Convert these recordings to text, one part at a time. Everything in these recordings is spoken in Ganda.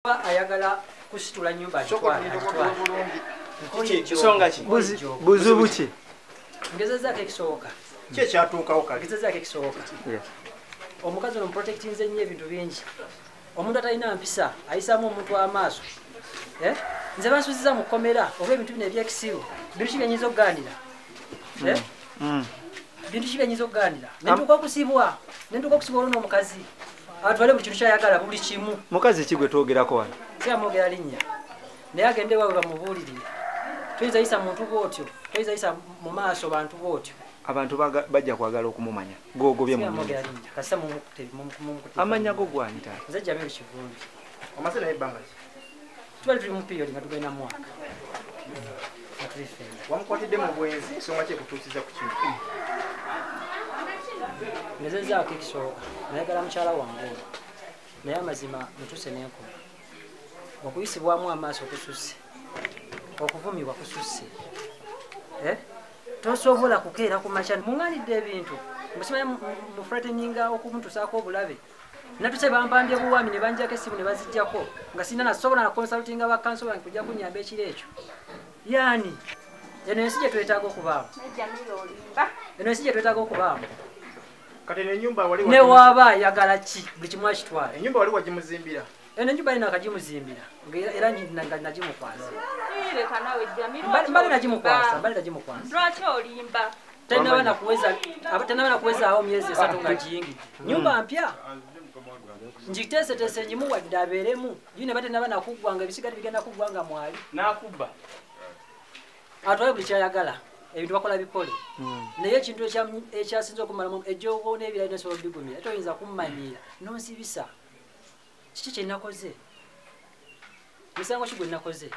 Ayagala kusitula nyumba buzibu ki? Ngezezaako ekisooka. Ki ekyatuukawo kale? Ngezezaako ekisooka. Omukazi ono muprotectinze nnyo ebintu bingi. Omuntu atalina mpisa ayisaamu omuntu amaaso. Nze bansuziza mu kkomera oba ebintu bino ebyekisiru. Bintu ki byenyinza okugaanira? Bintu ki byenyinza okugaanira? Nentuuka okusibwa. Nentuuka okusibwa olwo n'omukazi. Atwale buli kintu kyayagala buli kimu. Mukazi ki gwe twogerako wano? Siyamwogera linnya. Naye agende waabwe bamubuulirire. Toyinza yisa muntu bw'otyo. Toyinza yisa mu maaso bantu bw'otyo. Abantu bajja kwagala okumumanya. Gw'ogobye mu nnyumba. Siyamwogera linnya. Kasita mumukute. Amannya go gw'ani taata? Nze Jamiru Kivumbi. Omaze naye ebbanga ki? Tubadde tuli mu period nga tugenda mwaka. Nga tuli ffenna. Wamukwatidde mu bwenzi, ensonga ki ekutuusiza ku kino? Ngezezaako ekisooka. Nayagala mukyala wange ono. Naye amazima ntuuse n'enkoma. Okuyisibwamu amaaso kususse. Okuvumibwa kususse. Tosobola kukeera ku makya. Muŋŋaanidde ebintu. Musimanyi mufreteninga okumutuusaako obulabe. Natuse bampambye buwambi ne banjako essimu ne baziggyako. Nga sirina nasobola na consultinga ba council bange kujja kunnyamba ekiro ekyo. Yaani eno ensi gye twetaaga okubaamu. Eno ensi gye twetaaga okubaamu. Kati eno ennyumba wali ne waaba ayagala ki buli kimu akitwala. Ennyumba wali wagimuzimbira? Eno ennyumba alina akagimuzimbira era nagimukwasa. Mbale nagimukwasa, mbale nagimukwasa. Lwaki olimba? Tennaba nakuwezaawo myezi 3 nga giyingidde. Nnyumba mpya. Ngiteeseteese ngimuwadde abeeremu. Ye ne tennaba nakuggwa nga ebisigadde bigenda kuggwa nga mwali. N'akubba. Atwale buli kyayagala. Ebintu bakola bikole. Naye ekintu ekyasinze okumalamu ejjoogo n'ebirala binasobola okubigumira. Toyinza kummanyiira n'onsibisa. Kiki kye nakoze? Musango ki gwe nakoze?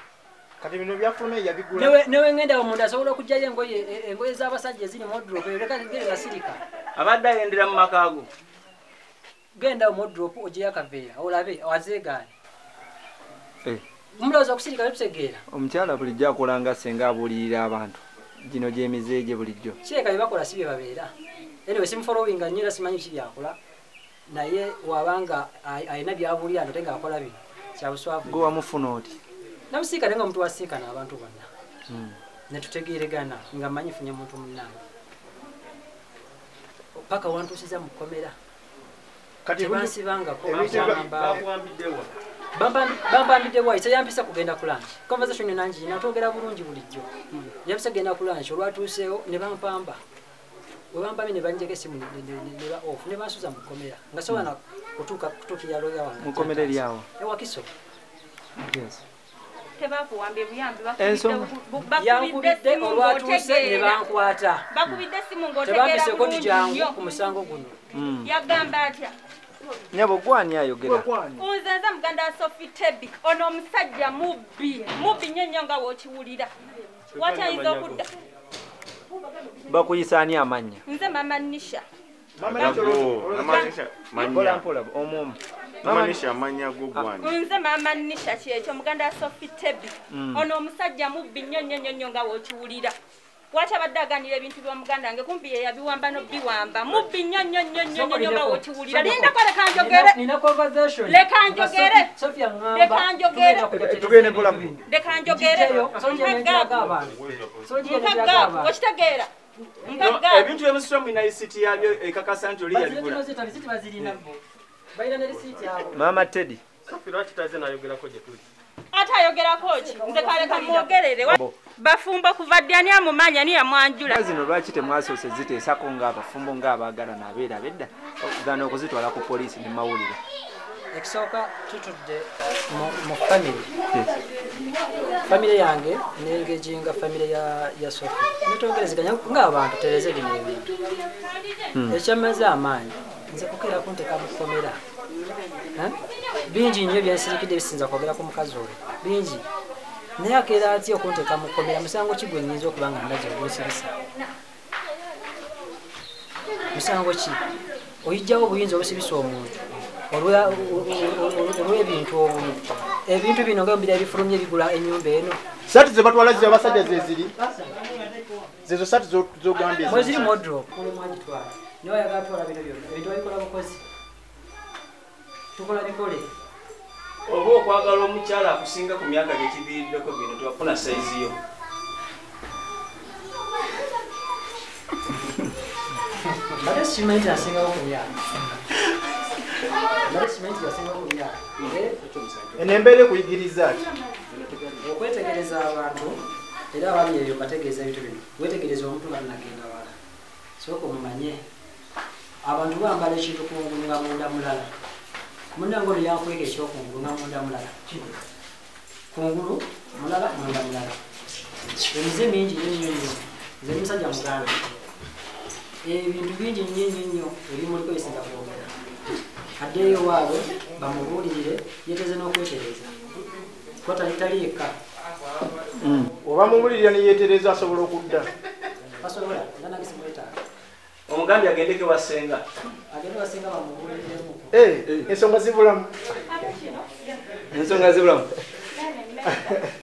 Kati bino byafulumye yabigula. Newe ngenda omunda asobola okuggyayo engoye z'abasajja eziri mu wardrobe leka ngere nasirika. Abadde ayendera mu maka go. Genda mu wardrobe oggyeyo akaveera olabe azeegaane. Mulowooza okusirika bitutegeera. Omukyala bulijjo akola nga ssenga abuulirira abantu. Gino gy'emize gye bulijjo. Kireka bye bakola si bye babeera. Anyway, simufollowinga nnyo era simanyi ki byakola. Naye wabanga alina by'abuulira ate ng'akola bino. Kya buswavu. Gwe wamufuna oti? Namusiikana nga omuntu wasiikana abantu bonna. Ne tutegeeregana nga mmanyi nfunye muntu munnange. Paka wantuusiza mu kkomera. Kati tebansibangako. Bampambidde wa? Yampisa kugenda ku lunch. Conversation yonna ngirina twogera bulungi bulijjo. Yampisa kugenda ku lunch olwatuuseewo ne bampamba. Bwe bampambye ne banjjako essimu ne ba off ne bansuza mu kkomera. Nga sobola kutuukirira lawyer wange. Mu kkomera eri awo? E Wakiso. Yes. Tebakuwambye buyambi yankubidde olwatuuse ne bankwata. Bakubidde essimu ng'otegeera Tebampiseeko nti bulungi jangu nnyo. ku musango guno. Yagamba atya? Nnyabo gw'ani ayogera? Nze nze muganda wa Sophie Tebby. Ono omusajja mubbi. Mubbi nnyo nnyo nga w'okiwulira. Wakyayinza okudda? Bakuyisa ani amannya? Nze Mama Nisha. Mpola mpola omu omu. Mama Nisha amannya go gw'ani? Nze Mama Nisha kyekyo muganda wa Sophie Tebby. Ono omusajja mubbi nnyo nnyo nnyo nnyo nga w'okiwulira. Lwaki abadde agaanira ebintu by'omuganda wange kumpi ye yabiwamba n'obiwamba. Mubbi nnyo nnyo nnyo nnyo nnyo nga w'okiwulira. Lindako leka njogere. Nina conversation. Leka njogere. Sophia ŋŋamba. Leka njogere. Tugende mpola. Leka njogere. Mpa gaapu. Okitegeera? Mpa gaapu. Ebintu ebimusitula mulina risiti yabyo ekakasa nti oli yabigula. Risiti bazirina bo. Balina ne risiti abo. Mama Teddy. Sophie lwaki taze n'ayogerako gye tuli? Ate ayogerako ki? Nze kaleka mwogerere. Bafumbo kuva ddi ani amumanyi ani yamwanjula? Zino lwaki temwasoose ziteesako ng'abafumbo ng'abaagalana abeera ab'edda gaana okuzitwala ku poliisi ne mawulire? Ekisooka tutudde mu family. Family yange n'engeginga family ya Sophie. Netwongerezeganya ng'abantu tereze bino ebintu. Ekyamaze amaanyi nze kukeera kunteeka mu kkomera. Bingi nnyo byensirikidde bisinza kwogera ku mukazi oyo. Bingi. Naye akeera atya okunteeka mu kkomera? Musango ki gwe nnyinza okuba nga ndaze ogw'ensibisa? Musango ki? Oyijjawo obuyinza obusibisa omuntu olw'ebintu obumu. Ebintu bino nga mbira ebifulumye bigula ennyumba eno. Saati ze batwala ze abasajja ze ziri? Zezo saati z'ogambye. Mwe ziri mu wardrobe. Mulimu agitwala. Naye oyagala twala bino byonna. Ebintu babikola bukozi. Tukola bikole. Oba okwagala omukyala akusinga ku myaka gyekiviiriddeko bino tewafuna sayizi yo. Mbadde sikimanyi nti asingawo ku myaka. Mbadde sikimanyi nti asingawo ku myaka. Eno embeera ekuyigiriza ki? Okwetegereza abantu era abali eyo bategeeza ebintu bino. Weetegereza omuntu nga tannagenda wala. Sooka omumanye. Abantu bambala ekintu kungulu nga munda mulala. Munnange ono yankweka ekyokungulu nga munda mulala. Kungulu mulala munda mulala. Emize mingi nnyo nnyo nnyo. Nze ndi musajja muganda. Ebintu bingi nnyo nnyo nnyo ebimuliko bisinga kwogera. Addeeyo waabwe bamubuulirire yeeteze n'okwetereza. Kuba tali yekka. Oba mubulirira ne yeetereza asobola okudda. Tasobola, era nange simwetaaga. Omugambye agendeko ewa ssenga. Agende ewa ssenga bamubuuliriremu. Ensonga zibulamu. Ensonga zibulamu.